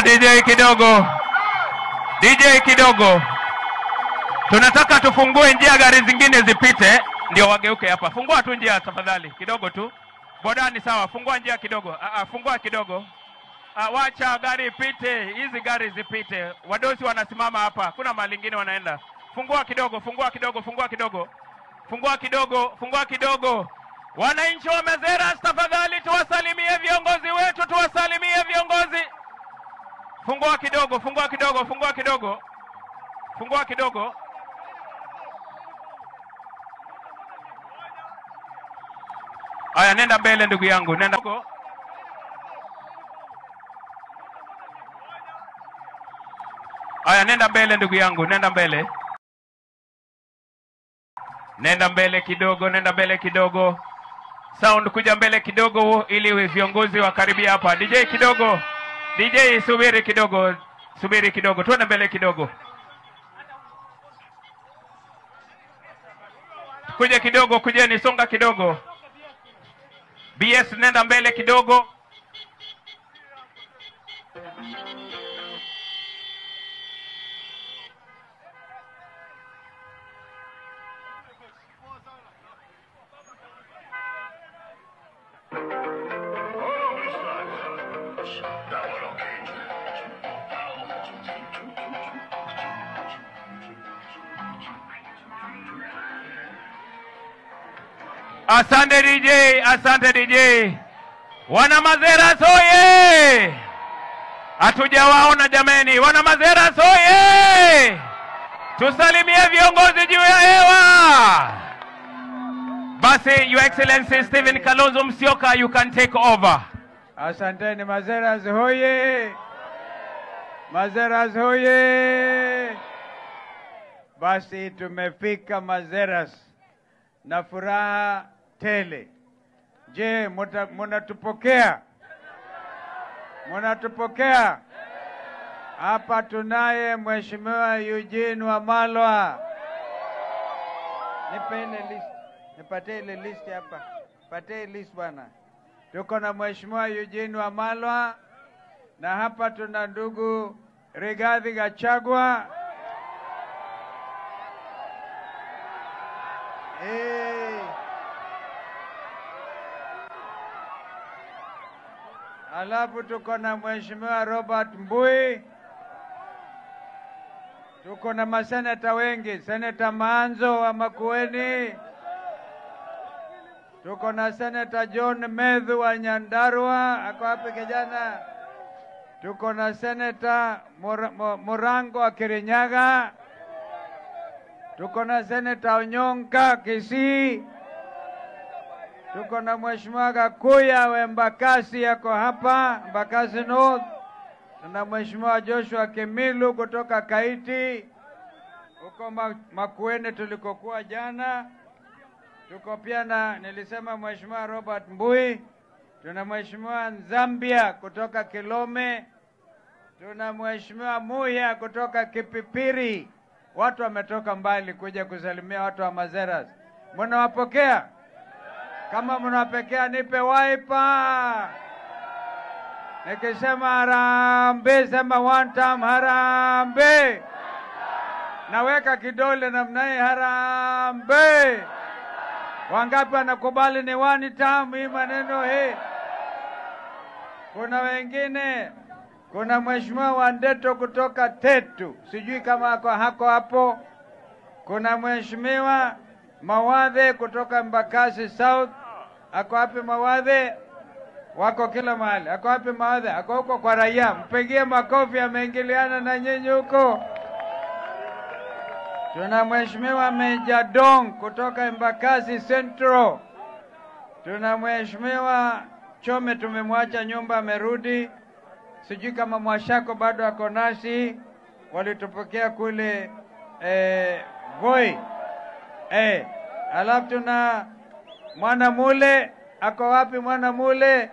DJ kidogo. DJ kidogo. Tunataka tufungue njia gari zingine zipite ndio wageuke hapa. Fungua tu njia tafadhali, kidogo tu. Bodani sawa, fungua njia kidogo. Fungua kidogo. Wacha gari ipite, hizi gari zipite. Wadosi wanasimama hapa, kuna mahali ingine wanaenda. Fungua kidogo, fungua kidogo, fungua kidogo. Fungua kidogo, fungua kidogo. Wananchi wa Mazeras tafadhali tuwasalimie viongozi wetu, tuwasalimie viongozi. Fungua kidogo, fungua kidogo, fungua kidogo. Fungua kidogo. Aya, nenda mbele ndugu yangu, nenda. Aya, nenda mbele ndugu yangu, nenda mbele. Nenda mbele kidogo, nenda mbele kidogo. Sound kuja mbele kidogo ili viongozi wakaribia hapa. DJ kidogo. DJ subiri kidogo, subiri kidogo. Tuende mbele kidogo. Kuja kidogo, kujeni, songa kidogo. BS nenda mbele kidogo. Asante DJ, asante DJ. Wana Mazeras oye! Hatujawaona jameni. Wana Mazeras oye! Tusalimie viongozi juu ya hewa. Basi, Your Excellency Stephen Kalonzo Musyoka, you can take over. Asanteni Mazeras hoye! Mazeras hoye! Basi tumefika Mazeras na furaha tele. Je, munatupokea? Munatupokea? Hapa tunaye Mheshimiwa Eugene Wamalwa. Nipe ile list. Nipatie ile list hapa. Patie list bwana. Tuko na Mheshimiwa Eugene Wamalwa na hapa tuna ndugu Rigathi Gachagua. Hey. Alafu tuko na Mheshimiwa Robert Mbui. Tuko na maseneta wengi, Seneta Maanzo wa Makueni. Tuko na Seneta John Methu wa Nyandarua, ako wapi kijana? Tuko na Seneta Murango wa Kirinyaga. Tuko na Seneta Onyonka Kisii. Tuko na Mheshimiwa Gakuya wa Embakasi, yako hapa Embakasi North. Tuna Mheshimiwa Joshua Kemilu kutoka Kaiti, huko Makueni tulikokuwa jana. Tuko pia na, nilisema Mheshimiwa Robert Mbui. Tuna Mheshimiwa Nzambia kutoka Kilome. Tuna Mheshimiwa Muya kutoka Kipipiri. Watu wametoka mbali kuja kusalimia watu wa Mazeras. Mnawapokea? Kama mnawapokea nipe Wiper. Nikisema harambee, sema one time harambee. Naweka kidole namna hii, harambee. Wangapi wanakubali ni one time hii maneno hii? Kuna wengine, kuna Mheshimiwa Wandeto kutoka Tetu, sijui kama ako hako hapo. Kuna Mheshimiwa Mawadhe kutoka Mbakasi South, ako wapi Mawadhe? Wako kila mahali. Ako wapi Mawadhe? Ako huko kwa raia. Mpigie makofi, ameingiliana na nyinyi huko. Tuna Mheshimiwa Meja Dong kutoka Embakasi Central. Tuna Mheshimiwa Chome, tumemwacha nyumba amerudi. Sijui kama Mwashako bado ako nasi, walitupokea kule Voi. Alafu tuna Mwana Mule, ako wapi Mwana Mule?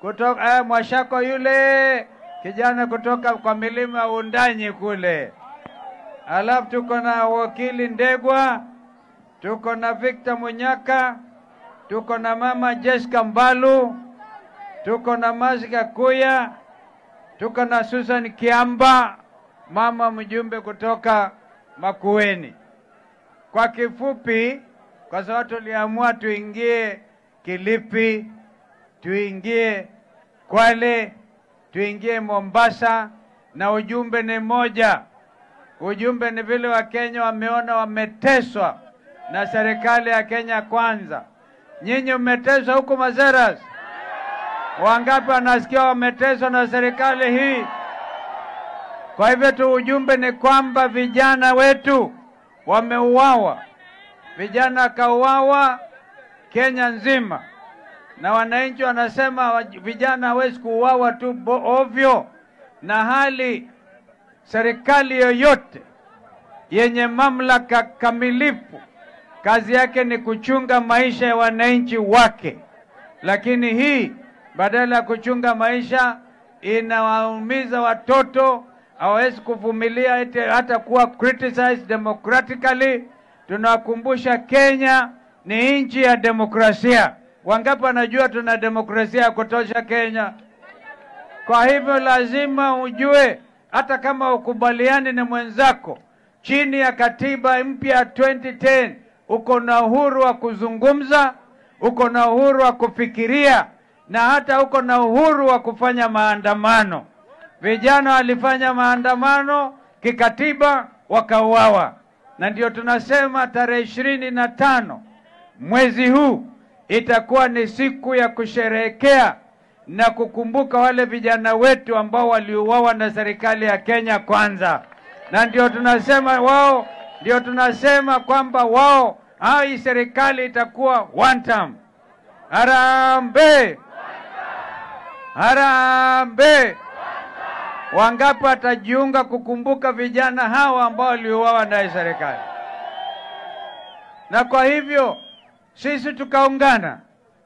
Kutoka Mwashako yule kijana kutoka kwa milima Undanyi kule. Alafu tuko na wakili Ndegwa, tuko na Victor Munyaka, tuko na Mama Jessica Mbalu, tuko na Masika Kuya, Tuko na Susan Kiamba, mama mjumbe kutoka Makueni. Kwa kifupi, kwa sababu tuliamua tuingie Kilifi, tuingie Kwale, tuingie Mombasa, na ujumbe ni moja. Ujumbe ni vile Wakenya wameona wameteswa na serikali ya Kenya Kwanza. Nyinyi mmeteswa huko Mazeras? Wangapi wanasikia wameteswa na serikali hii? Kwa hivyo tu ujumbe ni kwamba vijana wetu wameuawa. Vijana kauawa Kenya nzima. Na wananchi wanasema vijana hawezi kuuawa tu ovyo. Na hali serikali yoyote yenye mamlaka kamilifu kazi yake ni kuchunga maisha ya wananchi wake. Lakini hii badala ya kuchunga maisha inawaumiza watoto, hawawezi kuvumilia hata kuwa criticized democratically. Tunawakumbusha Kenya ni nchi ya demokrasia. Wangapi wanajua tuna demokrasia ya kutosha Kenya? Kwa hivyo lazima ujue hata kama ukubaliani na mwenzako, chini ya katiba mpya 2010 uko na uhuru wa kuzungumza, uko na uhuru wa kufikiria, na hata uko na uhuru wa kufanya maandamano. Vijana walifanya maandamano kikatiba wakauawa. Na ndio tunasema tarehe 25 mwezi huu itakuwa ni siku ya kusherehekea na kukumbuka wale vijana wetu ambao waliuawa na serikali ya Kenya Kwanza. Na ndio tunasema wao, ndio tunasema kwamba wao, hii serikali itakuwa one term. Harambee! Harambee! Wangapi watajiunga kukumbuka vijana hawa ambao waliuawa na serikali? Na kwa hivyo sisi tukaungana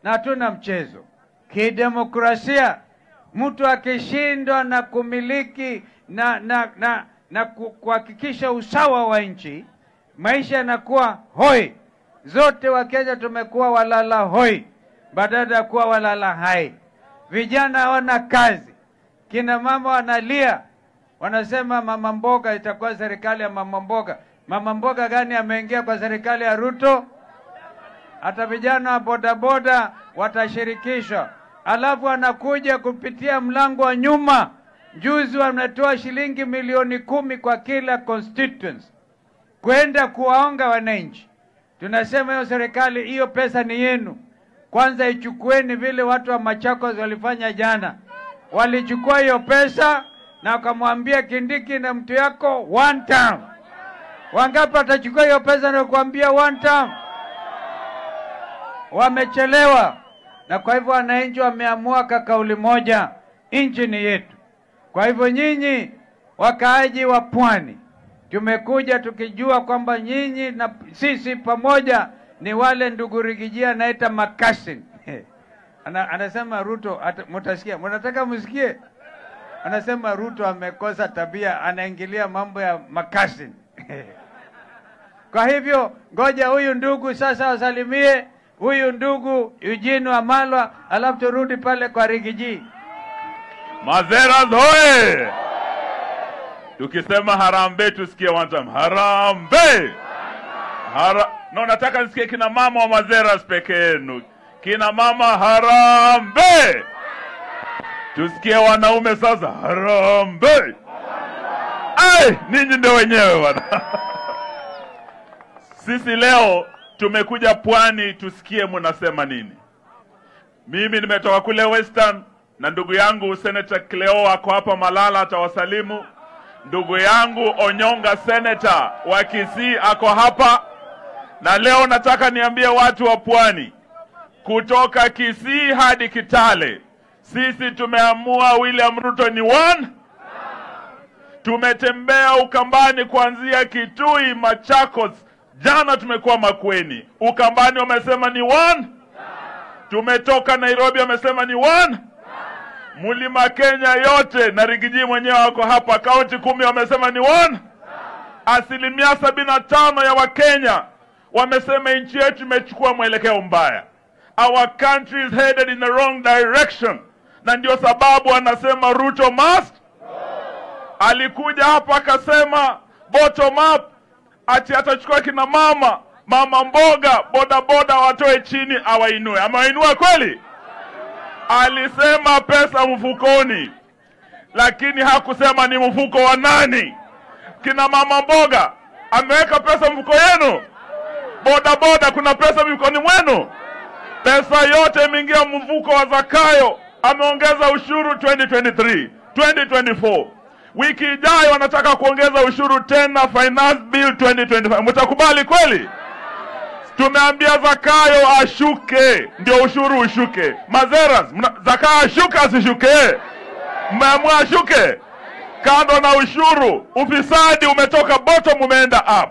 na hatuna mchezo. Kidemokrasia, mtu akishindwa na kumiliki na kuhakikisha usawa wa nchi, maisha yanakuwa hoi. Zote wa Kenya tumekuwa walala hoi badala ya kuwa walala hai. Vijana hawana kazi, kina mama wanalia, wanasema mama mboga itakuwa serikali ya mama mboga. Mama mboga gani ameingia kwa serikali ya Ruto? Hata vijana wa bodaboda watashirikishwa. Alafu anakuja kupitia mlango wa nyuma. Juzi wametoa shilingi milioni 10 kwa kila constituency kwenda kuwaonga wananchi. Tunasema hiyo serikali, hiyo pesa ni yenu. Kwanza ichukueni vile watu wa Machakos walifanya jana. Walichukua hiyo pesa na wakamwambia Kindiki na mtu yako one term. Wangapi watachukua hiyo pesa na kuambia one term? Wamechelewa. Na kwa hivyo wananchi wameamua kwa kauli moja, nchi ni yetu. Kwa hivyo nyinyi wakaaji wa pwani, tumekuja tukijua kwamba nyinyi na sisi pamoja ni wale ndugu Rigijia anaita makasin. Anasema Ruto, mtasikia, mnataka msikie? Anasema Ruto amekosa tabia, anaingilia mambo ya makasin. Kwa hivyo ngoja huyu ndugu sasa wasalimie huyu ndugu Eugene Wamalwa, alafu turudi pale kwa Rigiji. Mazeras hoye! Tukisema harambee tusikie one time. Harambee! No, nataka nisikie kina mama wa Mazeras peke yenu. Kina mama harambee! Tusikie wanaume sasa harambee! Ai, ninyi ndio wenyewe bwana. Sisi leo tumekuja pwani tusikie mnasema nini. Mimi nimetoka kule Western na ndugu yangu Senator Cleo ako hapa Malala atawasalimu. Ndugu yangu Onyonga Senator wa Kisii ako hapa. Na leo nataka niambie watu wa pwani, kutoka Kisii hadi Kitale, sisi tumeamua William Ruto ni one. Tumetembea Ukambani kuanzia Kitui, Machakos, jana tumekuwa Makueni. Ukambani wamesema ni one. Tumetoka Nairobi wamesema ni one. Mlima Kenya yote na Rigiji mwenyewe wako hapa, kaunti 10 wamesema ni one. 75% ya Wakenya wamesema nchi yetu imechukua mwelekeo mbaya. Our country is headed in the wrong direction. Na ndio sababu anasema Ruto must Alikuja hapa akasema bottom up, ati atachukua kina mama, mama mboga, boda boda watoe chini awainue. Amewainua kweli? Alisema pesa mfukoni, lakini hakusema ni mfuko wa nani. Kina mama mboga, ameweka pesa mfuko yenu? Boda boda, kuna pesa mfukoni mwenu? Pesa yote imeingia mfuko wa Zakayo. Ameongeza ushuru 2023, 2024. Wiki ijayo wanataka kuongeza ushuru tena, Finance Bill 2025. Mtakubali kweli? Tumeambia Zakayo ashuke, ndio ushuru ushuke. Mazeras, Zakayo ashuke asishuke? Mmeamua ashuke? Kando na ushuru, ufisadi umetoka bottom umeenda up.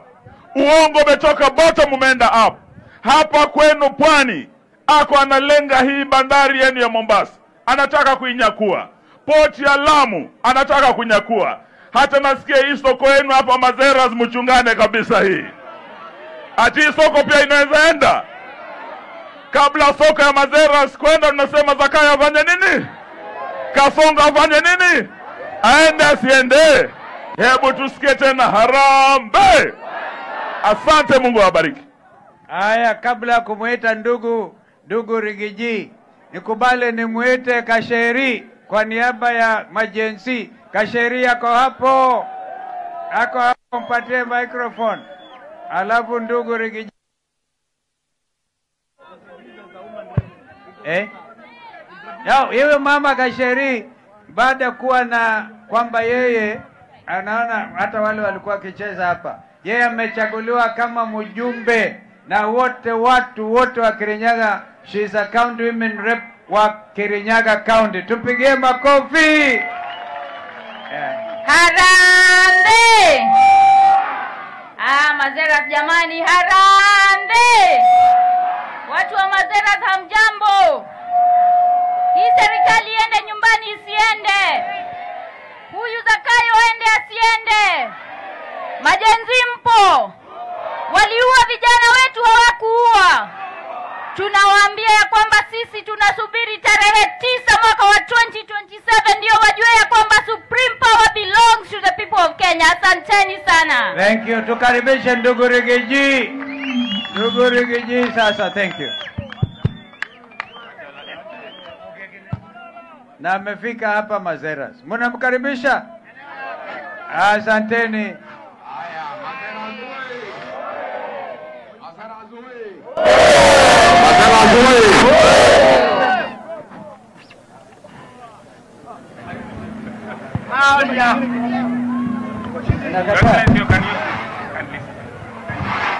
Uongo umetoka bottom umeenda up. Hapa kwenu Pwani, ako analenga hii bandari yenu ya Mombasa. Anataka kuinyakua. Port ya Lamu anataka kunyakua. Hata nasikia hii soko yenu hapa Mazeras, mchungane kabisa hii. Ati soko pia inaweza enda. Kabla soko ya Mazeras kwenda, tunasema Zakayo afanye nini? Kasongo afanye nini? Aende asiende? Hebu tusikie tena harambee. Asante, Mungu awabariki. Haya, kabla kumuita ndugu Rigiji, nikubali nimuite Kasheri kwa niaba ya majensi. Kasheri ako hapo. Ako hapo, mpatie microphone. Alafu ndugu Rigiji. Yeye mama Kasheri, baada kuwa na kwamba yeye anaona hata wale walikuwa wakicheza hapa, yeye amechaguliwa kama mjumbe na wote watu wote wa Kirinyaga. She is a county women rep wa Kirinyaga County. Tupigie makofi. Harambee! Mazeras jamani, harambee! Watu wa Mazeras hamjambo. Hii serikali iende nyumbani isiende. Huyu Zakayo aende asiende. Majenzi mpo. Waliua vijana wetu, hawakuua. Tunawaambia ya kwamba sisi tunasubiri tarehe 9 mwaka wa 2027 ndio wajue ya kwamba supreme power belongs to the people of Kenya. Asanteni sana. Thank you. Tukaribishe ndugu Rigiji. Ndugu Rigiji sasa, thank you. Na amefika hapa Mazeras. Mnamkaribisha? Asanteni.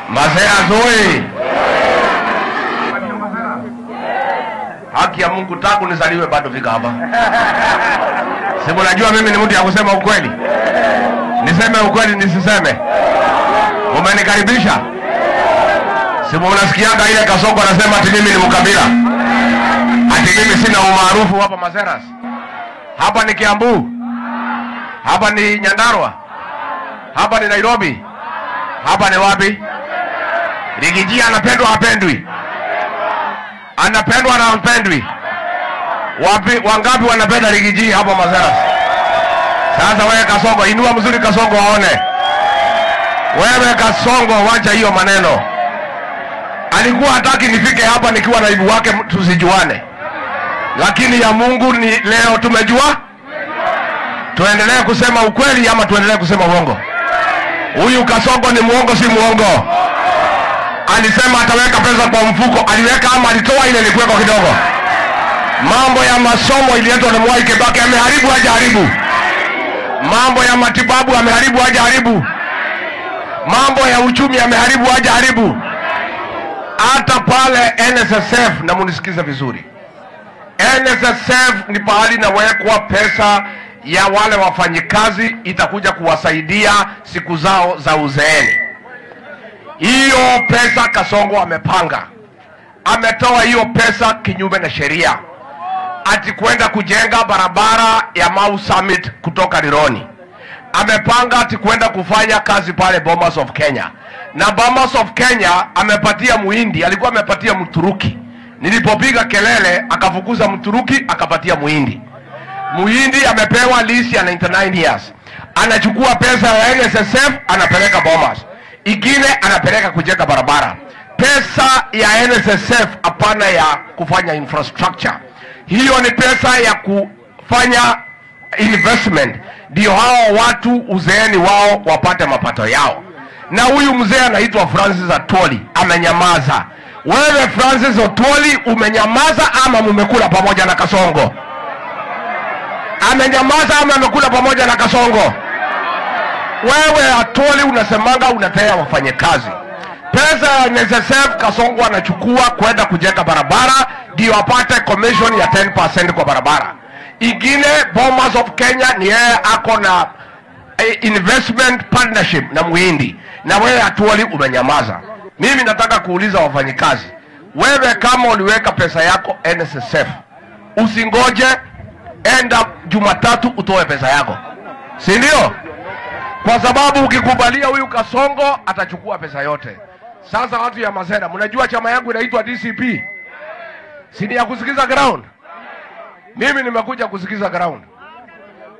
Mazeras oye! Haki ya Mungu, tangu nizaliwe bado fika hapa. Si mnajua mimi ni mtu ya kusema ukweli. Niseme ukweli nisiseme? Umenikaribisha? Si mnasikiaga ile Kasongo anasema ati mimi ni mkabila. Ati mimi sina umaarufu hapa Mazeras. Hapa ni Kiambu. Hapa ni Nyandarua. Hapa ni Nairobi. Hapa ni wapi? Rigiji anapendwa hapendwi? Anapendwa na hapendwi? Wapi wangapi wanapenda Rigiji hapa Mazeras? Sasa wewe Kasongo, inua mzuri Kasongo waone. Wewe Kasongo, wacha hiyo maneno. Alikuwa hataki nifike hapa nikiwa naibu wake tusijuane. Lakini ya Mungu ni leo tumejua. Tuendelee kusema ukweli ama tuendelee kusema uongo? Huyu Kasongo ni muongo si muongo? Alisema ataweka pesa kwa mfuko, aliweka ama alitoa ile ilikuweko kidogo? Mambo ya masomo ililetwa na Mwai Kibaki, ameharibu hajaharibu? Mambo ya matibabu ameharibu hajaharibu? Mambo ya uchumi ameharibu hajaharibu? Hata pale NSSF, na munisikize vizuri, NSSF ni pahali nawekwa pesa ya wale wafanyikazi, itakuja kuwasaidia siku zao za uzeeni. Hiyo pesa Kasongo amepanga, ametoa hiyo pesa kinyume na sheria, ati kwenda kujenga barabara ya Mau Summit kutoka Rironi. Amepanga ati kwenda kufanya kazi pale Bomas of Kenya. Na Bomas of Kenya amepatia Muhindi, alikuwa amepatia Mturuki. Nilipopiga kelele akafukuza Mturuki akapatia Muhindi. Muhindi amepewa lease ya 99 years. Anachukua pesa ya NSSF anapeleka Bomas, ingine anapeleka kujenga barabara. Pesa ya NSSF hapana ya kufanya infrastructure. Hiyo ni pesa ya kufanya investment, ndio hao watu uzeeni wao wapate mapato yao. Na huyu mzee anaitwa Francis Atwoli amenyamaza. Wewe Francis Atwoli umenyamaza ama mumekula pamoja na Kasongo? Amenyamaza ama amekula pamoja na Kasongo? Wewe Atwoli unasemanga unatea wafanyakazi. Pesa ya NSSF Kasongo anachukua kwenda kujenga barabara ndio apate commission ya 10% kwa barabara. Ingine Bomas of Kenya ni yeye ako na investment partnership na Muhindi. Na wewe Atwoli umenyamaza. Mimi nataka kuuliza wafanyikazi, wewe kama uliweka pesa yako NSSF, usingoje, enda Jumatatu utoe pesa yako, si ndio? Kwa sababu ukikubalia huyu Kasongo atachukua pesa yote. Sasa watu ya Masera, mnajua chama yangu inaitwa DCP, si ni ya kusikiza ground? Mimi nimekuja kusikiza ground.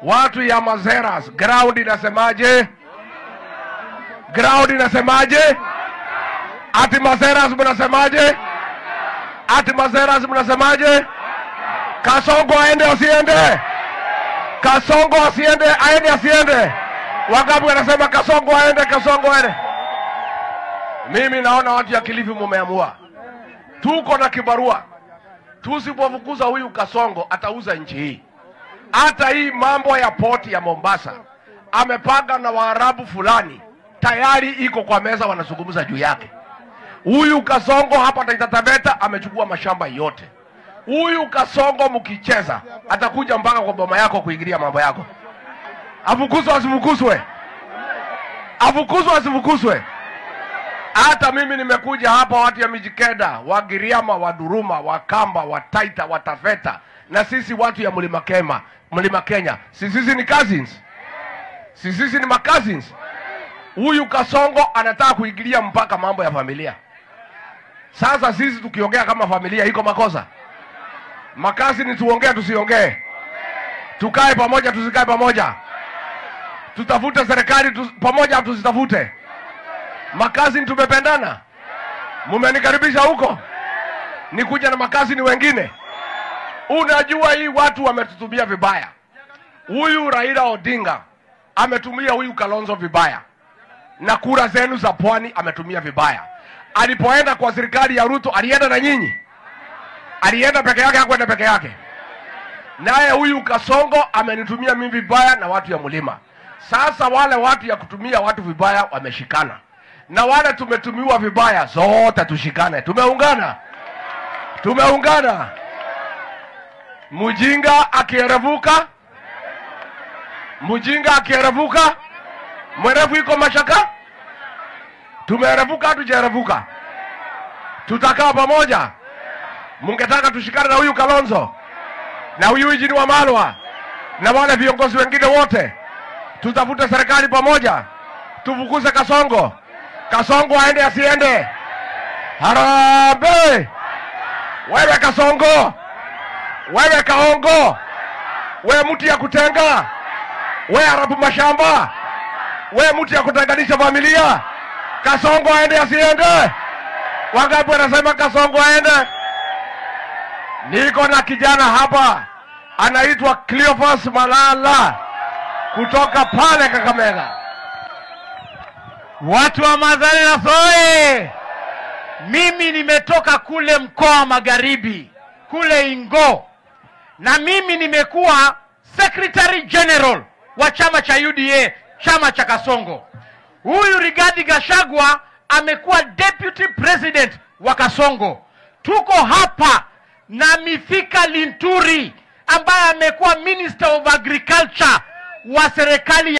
Watu ya Mazeras, ground inasemaje? Ground inasemaje? Ati Mazeras mnasemaje? Ati Mazeras mnasemaje? Kasongo aende asiende? Kasongo asiende, aende asiende? Wangapi wanasema Kasongo aende, Kasongo aende? Mimi naona watu ya Kilifi mumeamua. Tuko na kibarua. Tusipofukuza huyu Kasongo atauza nchi hii. Hata hii mambo ya poti ya Mombasa amepanga na Waarabu fulani, tayari iko kwa meza, wanazungumza juu yake. Huyu Kasongo hapa Taita Taveta amechukua mashamba yote. Huyu Kasongo mkicheza atakuja mpaka kwa boma yako kuingilia mambo yako. Afukuzwe asifukuzwe? Afukuzwe asifukuzwe? Hata mimi nimekuja hapa, watu ya Mijikenda, wa Giriama, wa Duruma, wa Kamba, wa Taita, wa Taveta, na sisi watu ya Mlima Kenya, sisi ni cousins. Sisi ni cousins. Huyu Kasongo anataka kuingilia mpaka mambo ya familia. Sasa sisi tukiongea kama familia iko makosa? Makazi ni tuongee tusiongee? Tukae pamoja tusikae pamoja? Tutafute serikali pamoja tusitafute? Makazi ni tumependana? Mumenikaribisha huko? Nikuja na makazi ni wengine? Unajua hii watu wametutumia vibaya. Huyu Raila Odinga ametumia huyu Kalonzo vibaya. Na kura zenu za pwani ametumia vibaya. Alipoenda kwa serikali ya Ruto alienda na nyinyi? Alienda peke yake, hakwenda peke yake? Naye huyu Kasongo amenitumia mimi vibaya na watu ya mlima. Sasa wale watu ya kutumia watu vibaya wameshikana. Na wale tumetumiwa vibaya zote tushikane. Tumeungana. Tumeungana. Mujinga akierevuka, mujinga akierevuka, mwerevu iko mashaka. Tumeerevuka hatujaerevuka? Tutakaa pamoja. Mungetaka tushikane na huyu Kalonzo na huyu Eugene Wamalwa na wale viongozi wengine wote. Tutafute serikali pamoja. Tufukuze Kasongo. Kasongo aende asiende? Harambee! Wewe Kasongo, wewe Kaongo, wewe mtu ya kutenga, wewe Arabu mashamba, wewe mtu ya kutenganisha familia. Kasongo aende asiende? Wangapi wanasema Kasongo aende? Niko na kijana hapa anaitwa Cleophas Malala kutoka pale Kakamega. Watu wa Mathare oye! Mimi nimetoka kule mkoa Magharibi, kule Ingo. Na mimi nimekuwa Secretary General wa chama cha UDA, chama cha Kasongo. Huyu Rigathi Gachagua amekuwa Deputy President wa Kasongo. Tuko hapa na Mithika Linturi ambaye amekuwa Minister of Agriculture wa serikali